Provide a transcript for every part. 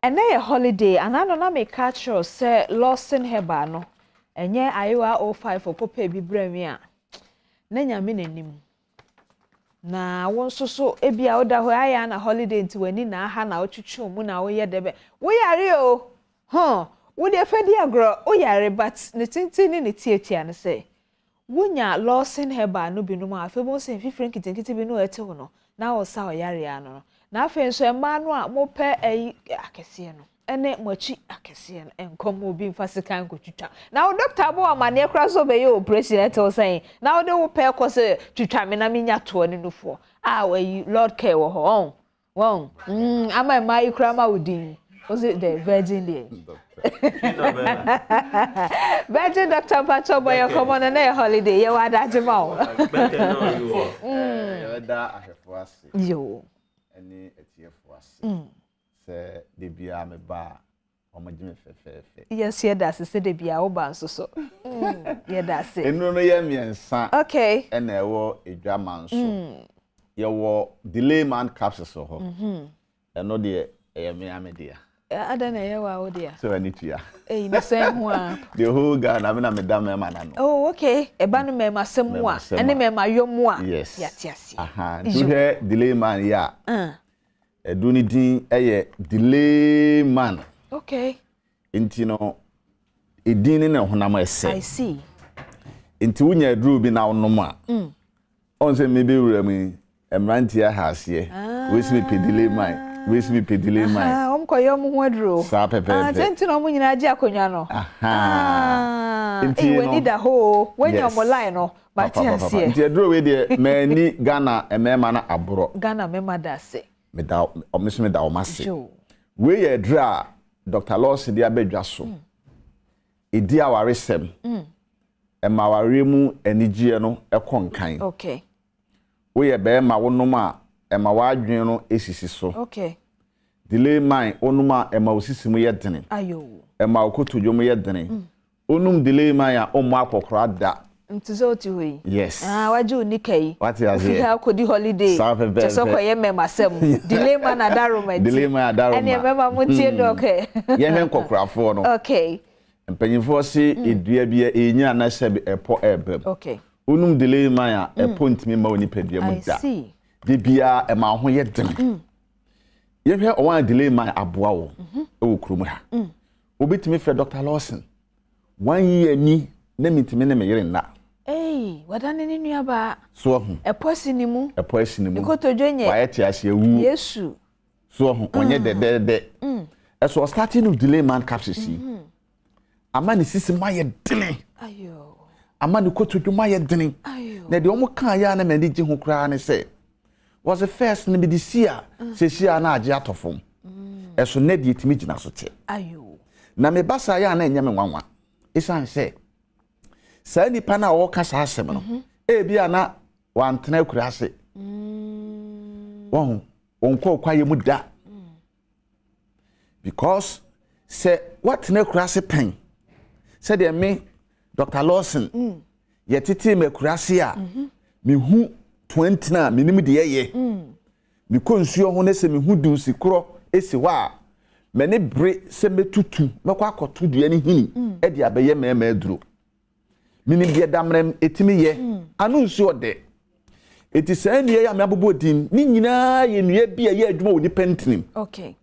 Ɛnɛ yɛ holiday anaa no na meka kyerɛ wo sɛ Lawson Herbal no ɛnyɛ Ayewa 05 ɔkɔpɛɛ bi brɛɛ me a na Nyame na nim. Na wo nso so ebia woda hɔ ayɛ a na holiday nti w'ani na aha na wotwetwe mu na woyɛ dɛ bɛ woyare o huh wo deɛ fa di agorɔ woyare but ne tenten ne ne tiatia ne sɛ Wonya Lawson Herbal no binom a, afei bohu sɛ mfifire nketenkete bi no ɛtew no na ɔsa ɔyareɛ ano no. Na afei nso mmaa no a mopɛ ayi akɛseɛ no ɛne mo akyi akɛseɛ no ɛnkɔ mo obi mfa sekan nkɔtwitwa. Na wo doctor abɔ wo amaneɛ koraa sɛ ɔbɛyɛ operation ɛtew sɛn na wode wo pɛ kɔ sɛ twitwa me na menya toɔ ne nufoɔ a ayi Lord care wɔ hɔ ɔn. Wɔn ama mmaa yi koraa ma wo din. Wo se the virgin deɛ. Virgin doctor mpatsɔ bɔ yɛ kɔmɔ no na yɛ holiday yɛ wɔ adagye ma wo. Yɛbɛda ahwɛfoɔ ase. Yoo. Ɛne atiefoɔ ase. Sɛ de biara meba a wɔgye me fɛfɛɛfɛ. Yes, yɛda ase sɛ da biara woba nso so. Yɛda ase. Nnuro no yɛ mmiɛnsa. Okay. Ɛna ɛwɔ adwaman so. Yɛwɔ delay man capsules wɔ hɔ. Ɛno deɛ ɛyɛ me ara me dea. Adɛn na ɛyɛ wo dea? Sɛ w'ani tua. Eyi ne sɛn ho a. The whole Ghana me na meda mmarima no ano. Oh okay, ɛba no mmarima asɛm mu a, ɛne mmarima yɔ mu a. Yes. Yɛate aseɛ. Aha, nti wohwɛ delay man yi a. Aduro no din yɛ Delay Man. Okay. Nti no, edin ne ne honam ɛsɛ. I see. Nti wonya aduro bi na wonom a, ɔn sɛ mebɛwura mu yi, mmeranteɛ aha aseɛ. Ah. Wei si mepɛ Delay Man, wei si mepɛ Delay Man. Wɔn kɔyɛ wɔn ho aduro. Saa pɛpɛɛpɛ. Ah, nti na wɔn nyinaa gye akonnwa no. Aha. Nti no, w'ani da hɔ o, woanya wɔn line no. Mate aseɛ. Nti aduro wei deɛ manni Ghana mmarima no aborɔ. Ghana mmarima da ase. Meda me nso meda wɔn ase. Wei yɛ aduro a Doctor Lawson de aba dwa so. Ɛdi awaresɛm. Ɛma awareɛ mu anigyeɛ no kɔ nkan. Okay. Woyɛ barima wonom a ɛma w'adwene no sisi so. Okay. Delay mine wonom a ɛma wo sisi mu yɛ dene. Ayo. Ɛma wo kotodwe mu yɛ dene. Wonum delay man a ɔmmɔ akɔkora da. Nti sɛ wote hɔ yi. Yes. Ah, wagye wo nika yi. Wate aseɛ. Wofi ha kɔdi holiday. Saa pɛpɛɛpɛ. Kyɛ sɛ kɔyɛ mɛma sɛm. Delay man adaroma nti. Delay man adaroma. Ɛneɛ mɛma mo ntie dɔk ɛ. Yɛhwɛ nkɔkorafoɔ no. Okay. Mpanyinfoɔ se edua bi a ɛnyin anaa sɛbi ɛpɔ ɛɛba mu. Okay. Wonum delay man a ɛpɔ ntumi mma wo nipadua mu da. I see. Da biara ɛma wo ho yɛ dene. Yɛhwɛ wɔn a delay man aboa wɔn wɔ kurom ha. Wobɛtumi frɛ Doctor Lawson. One year ni na mentumi ne me yere nna. Ei, wadane ne nuabaa. So wahu? Ɛpɔ asi ne mu. Ɛpɔ asi ne mu. Ne kotodwe nyɛ. Wayɛ te ase awuo. Yesu. So wahu? Ɔnyɛ dɛdɛɛdɛ. Ɛso ɔstarting no delay man capsules yi. Ama ne sisi mu ayɛ dene. Ayo. Ama ne kotodwe mu ayɛ dene. Ayo. Na deɛ wɔn kaa yɛ a na m'ani gye ho koraa ne sɛ, Wɔse first no mede si a seesei a na agye atɔ fam. Ɛso nnɛ deɛ ɛtumi gyina so kyɛ. Na meba saa yɛ a na ɛnyɛ me nwanwa. Ɛsiane sɛ saa nipa no a ɔreka saa asɛm no, mhm. ebi a na wantena akura ase. Mm. Wɔho, ɔnkɔɔ kwaeɛ mu da. Mm. Because sɛ woatena akura ase pɛn, sɛdeɛ me Dr. Lawson mm. Yɛtetee me akuraase a, mehu toantini a, menim deɛ ɛyɛ. Mekɔ nsuo ho na sɛ mehu dunsi korɔ si hɔ a, m'ani bere sɛ mɛtutu, mɛkɔ akɔto dua no hini de abɛyɛ mmarima aduro. Menim deɛ dammerɛm ɛtumi yɛ, ano nsuo ɔdɛ. Enti saa nnua yi a meabobɔ din ne nyinaa yɛ nnua bi a ɛyɛ adwuma wɔ nipa ntinim. Okay.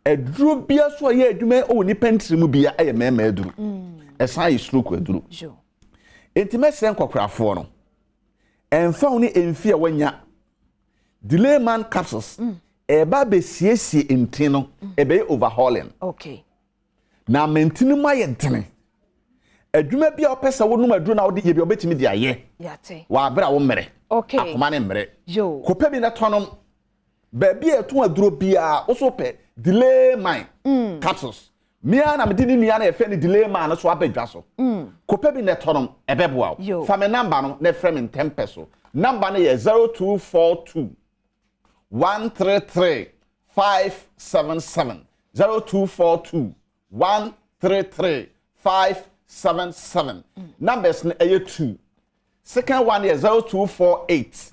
Aduro bia so a ɛyɛ adwuma wɔ nipa ntirim bia ɛyɛ mmarima aduro. Ɛsan yɛ stroke aduro. Enti mɛsrɛ nkɔkorafoɔ no, ɛmfa ho ne mfe a wɔanya, Delay Man capsules ɛreba abɛsiesie ntini no, ɛbɛyɛ overhauling. Okay. Na ama ntini mu ayɛ dene. Adwuma bi a wopɛ sɛ wonom aduro na wode yɛ bi a wobɛtumi de ayɛ. Yate. Wɔ abere a wo mmerɛ. Okay. Akoma ne mmerɛ. Yo. Kɔpɛ bi na tɔ nom. Baabi a yɛtɔn aduro biara, wo so pɛ Delay Man capsules. Me ara na mede ne nua no a yɛfrɛ no Delay Man no so aba dwa so. Kɔpɛ bi na tɔ nom, ɛbɛboa wo. Fa me namba no na frɛ me ntɛmpɛ so. Namba no yɛ 0242 133 577. 0242 133 577. Numbers no ɛyɛ two. Second one yɛ 0248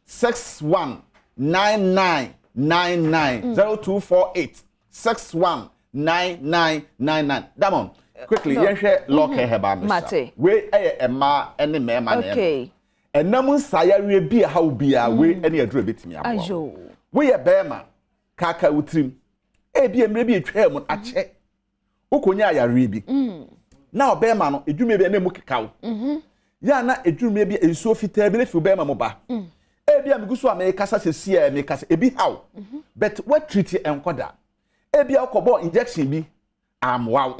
61 99 99. 0248. 61 99 99. Damon, quickly, yɛnhwɛ Lawcare Herbal Mixture. Wei yɛ mmaa ne mmarima na ɛnom. Ɛnam nsaeyareɛ bi a ɛha wo biara, wei ne aduro a ɛbɛtumi aboa wo. Woyɛ barima, kaakae wo tirim. Ebia mmerɛ bi a ɛtwaa mu no, akyɛ, wokɔnyaa yareɛ bi. Na ɔbarima no, edwumire bi a na emu keka wo. Yɛ a na edwumire bi nsuo fitaa bi na fi ɔbarima mu ba. Ebia megu so a mekasa seesei a mekasa, ebi ha wo. But woatriti ɛnkɔ da. Ebia wokɔbɔɔ injection bi, ammoa wo.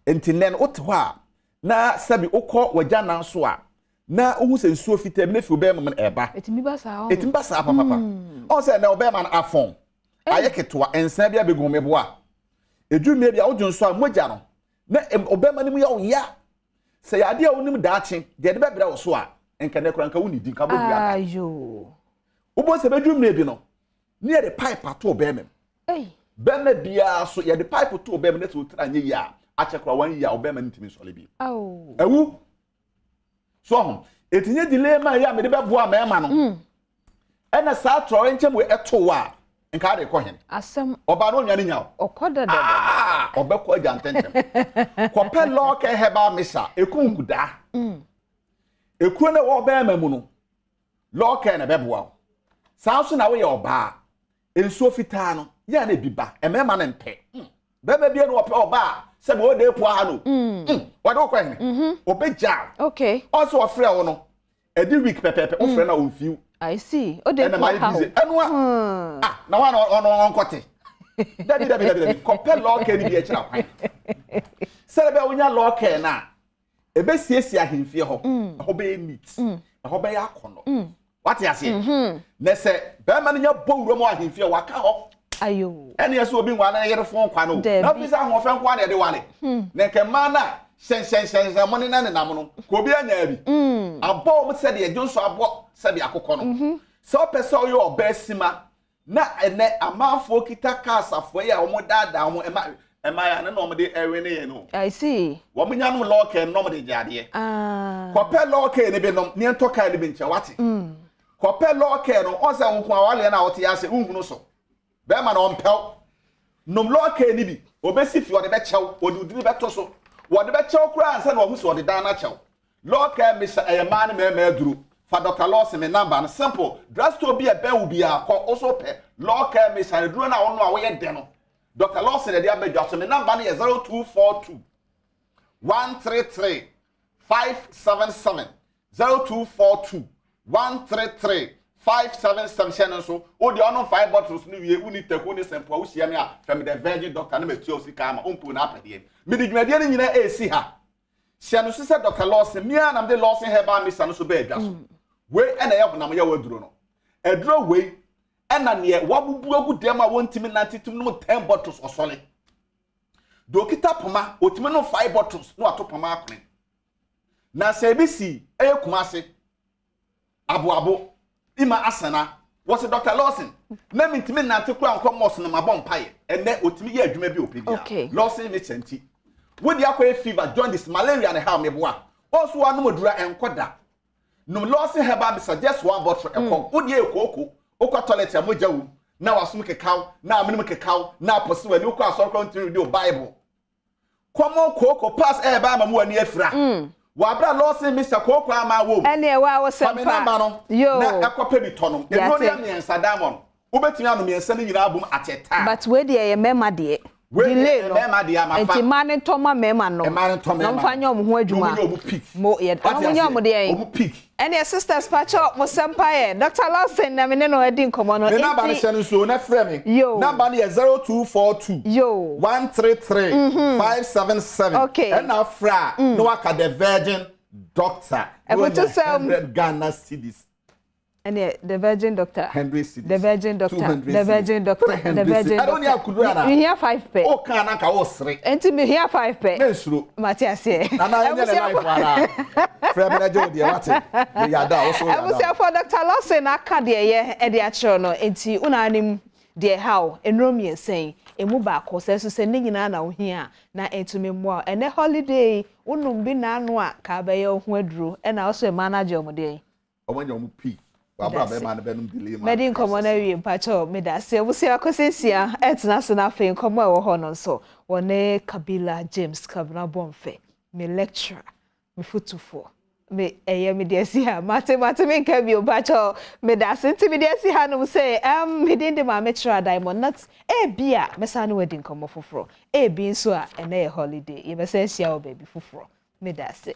Nti nnɛ no wote hɔ a, na sɛbi wokɔ w'agyanan so a, na wohu sɛ nsuo fitaa bi na fi ɔbarima mu na ɛba. Ɛtumi ba saa. Ɛtumi ba saa papapa. Ɔn sɛ nnɛ ɔbarima no afɔn, ayɛ ketewa, nsa bi abɛgu ho, meboa. Ɛduru mmerɛ bi a wodwo nso a, mogya no, na ɔbarima no mu yɛ wo ya. Sɛ yɛ adeɛ a wonim daakye, deɛ ɛde bɛbrɛ wo so a, nka nnɛ koraa nka wonnidi, nka wobɛdua da. Wobɛhu sɛ ɛbɛduru mmerɛ bi no, ne yɛde pipe ato ɔbarima mu. Barima biara so, yɛde pipe to ɔbarima mu na sɛ otiri anyɛ yie a, akyɛ koraa one year a ɔbarima no ntumi nsɔre bio. Awu. So ɔho, eti nye delay ma yɛ a mede bɛboa mmarima no. Ɛna saa trɔre nkyɛn mu ɛto wo a, nka ade kɔ hen? Asɛm. Ɔbaa no onwa ne nya o. Ɔkɔ dada. Ah, ɔbɛkɔ agya ntɛntɛm. Kɔpɛ Lawcare Herbal Mixture, eku nkudaa. Ekuro na ɛwɔ ɔbarima mu no, Lawcare na ɛbɛboa wo. Saa nso na woyɛ ɔbaa, nsuo fitaa no, yɛ a na ebi ba, mmarima no mpɛ. Bɛrima bi na ɔpɛ ɔbaa sɛ ma ɔde epo aha no. Ɔde wokɔ hene. Ɔbɛgya wo. Okay. Ɔsɛ ɔfrɛ wo no, ɛdi week pɛpɛɛpɛ, wofrɛ no a ɔmfiw. I see. Ɔde epo aha wo. Ɛno a. Ah, na wɔn a ɔno ɔnkɔte. Dabi dabi dabi dabi. Kɔpɛ Lawcare no bi akyira kwan. Sɛdeɛ bɛyɛ wonya Lawcare no a, ɛbɛsiesie ahemfie hɔ. Ɛhɔ bɛyɛ neat. Ɛhɔ bɛyɛ akɔnɔ. Wate aseɛ? Na sɛ bɛrima no nya bɔ wura mu ahemfie a, waka hɔ. Ayo. Ɛne ɛsɛ obi nwa na yere fon kwa no. Na fi sɛ ahoɔfɛ nko ara na yɛde wale. Na nka mmaa no a hyɛnhyɛnhyɛnhyɛn mo ne na nenam no, ka obi anya bi. Abɔ wɔn sɛdeɛ dwonso abɔ sɛdeɛ akokɔ no. Sɛ wopɛ sɛ woyɛ ɔbaa sima na ɛnɛ amanfoɔ kita cars afoɔ yi a wɔn daadaa wɔn ɛma ɛma yɛ ano na wɔn de ɛwene yɛn no. I see. Wɔn nya nom lɔɔkɛ no na wɔn de gye adeɛ. Ah. Kɔpɛ lɔɔkɛ no bi nom ne ɛntɔ kaa no bi nkyɛn wate. Kɔpɛ lɔɔkɛ no ɔn sɛ nko awaleɛ no a wɔte ase nhunu so. Bɛrima no ɔmpɛw. Nom lɔɔkɛ no bi obesi fie ɔde bɛkyɛw ɔde odini bɛto so. Wɔde bɛkyɛw koraa ansa na wahu sɛ ɔde dan no akyɛw. Lawcare Mixture ɛyɛ mmaa ne mmarima aduro. Fa Doctor Lawson me number no simple. Drug store bi a ɛbɛn wo biara kɔ wo so pɛ Lawcare Mixture aduro no a wonoa a woyɛ dɛ no. Doctor Lawson na ɛde aba dwa so. Me number no yɛ 0242 133 577 0242 133 577 hyɛ no nso. Wo deɛ ɔnom five bottles no wie wonni taku ne sɛmpo a wohyia me a fɛ me the virgin doctor na matua wo sika ama wo mpo na apɛdeɛ. Mede dwumadie no nyinaa ɛresi ha. Hyɛ no nso sɛ Dɔkta Lawson, me ara na mede Lawson Herbal Mixture no nso baa dwa so. Wei na ɛyɛ honam yaw aduro no. Aduro wei na neɛ wabubu agu dɛm a wɔntumi nante tumi nom 10 bottles ɔsɔre. Deɛ ɔkita poma, ɔtumi nom 5 bottles na wato poma akone. Na sɛ ebi si ɛyɛ Kumase, Aboabo, Ima Asana, wɔse Dɔkta Lawson, na mentumi nnante koraa nkɔ mosque na mabɔ mpaeɛ. Ɛnnɛ, ɔtumi yɛ adwuma bi a ɔpɛ biara. Okay. Lawson mixture nti. Wo deɛ akɔyɛ fever, jaundice, malaria na ɛhaw me boa. Wo nso woanom aduru a ɛnkɔ da. Nom Lawson herbal mixture, just one bottle, ɛkɔ. Wo deɛ yɛ kooko, wokɔ toilet a mogya wom, na w'asom keka wo, na amenem keka wo, na apɔse w'ani, wokɔ asɔre koraa wontumi nredi wo Bible. Kɔmɔ kooko pass ɛɛba ama mu ani afira. Wɔ abira Lawson Mr kooko ama wom. Ɛne ɛwɔ a wosɛm pa. Fa me namba no na ɛkɔ pɛ bi tɔ nom. Nnuro no yɛ mmiɛnsa Diamond. Wobɛtumi anom mmiɛnsa no nyinaa abom at a time. But wei deɛ ɛyɛ mmarima deɛ. Wei deɛ Delay ɛyɛ no. mmarima deɛ ama fa. Nti mmaa no ntɔ ma mmarima nom. Mmaa no ntɔ Na mmarima wɔmfa nom. nyɛ wɔn ho adwuma. Na wɔn nyɛ wɔn peak. Mo yɛ Wate wɔn nyɛ aseɛ? wɔn deɛn? Wɔn peak. Ɛneɛ sisters pakyɛw mo sɛmpa yɛ Doctor Lawson na me ne no adi nkɔmɔ no Me number no nti hyɛ no nsuo na frɛ me. Yoo. Number no yɛ 0242 Yoo. 133 577. Okay. Ɛna frɛ a na waka the virgin doctor. Na wanya Afutusɛm. 100 Ghana cedis. Ɛneɛ the virgin doctor. 100 cedis. The virgin doctor. 200 The virgin cedis. doctor. The 300 virgin cedis. Ɛna wone doctor. akuduru anaa? Mehia five pɛ. O kan na nka wo sere. Nti mehia five pɛ. Mensuro. Mate aseɛ. Nana ɛnyɛ ne life anaa? Frɛ me na gye wo deɛ wate. Meyɛ ada wo so yɛ ada. Abusuafoɔ Doctor Lawson aka deɛ ɛyɛ de akyerɛ no nti wo na anim deɛ ɛha wo. Nnuro mmiɛnsa yi ɛmu baako sɛ nso sɛ ne nyinaa na wohia a na ɛntumi mmoa wo. Ɛnɛ holiday yi wonom bi naano a ka bɛyɛ wo ho aduro ɛna wo so mmaa no agye wɔn deɛn? Wɔn anya wɔn pii. Wabra bɛrima no bɛnom delay man. Mɛdi nkɔmmɔ no awie mpakyɛw meda ase. Abusua Kosɛnsia ɛtena ase na afei nkɔmmɔ a ɛwɔ hɔ no nso wɔne Kabila James Kabena Bomfeh, me lecturer, me fotufoɔ, me ɛyɛ mede asi ha mate mate menka bio mpakyɛw meda ase nti mede asi ha nom sɛ um, me din de Maame Kyerɛ Diamond na ebi a mɛsan ne wadi nkɔmmɔ foforɔ ebi nso a ɛnɛ yɛ holiday yɛbɛsan ahyia wɔ baabi foforɔ meda ase.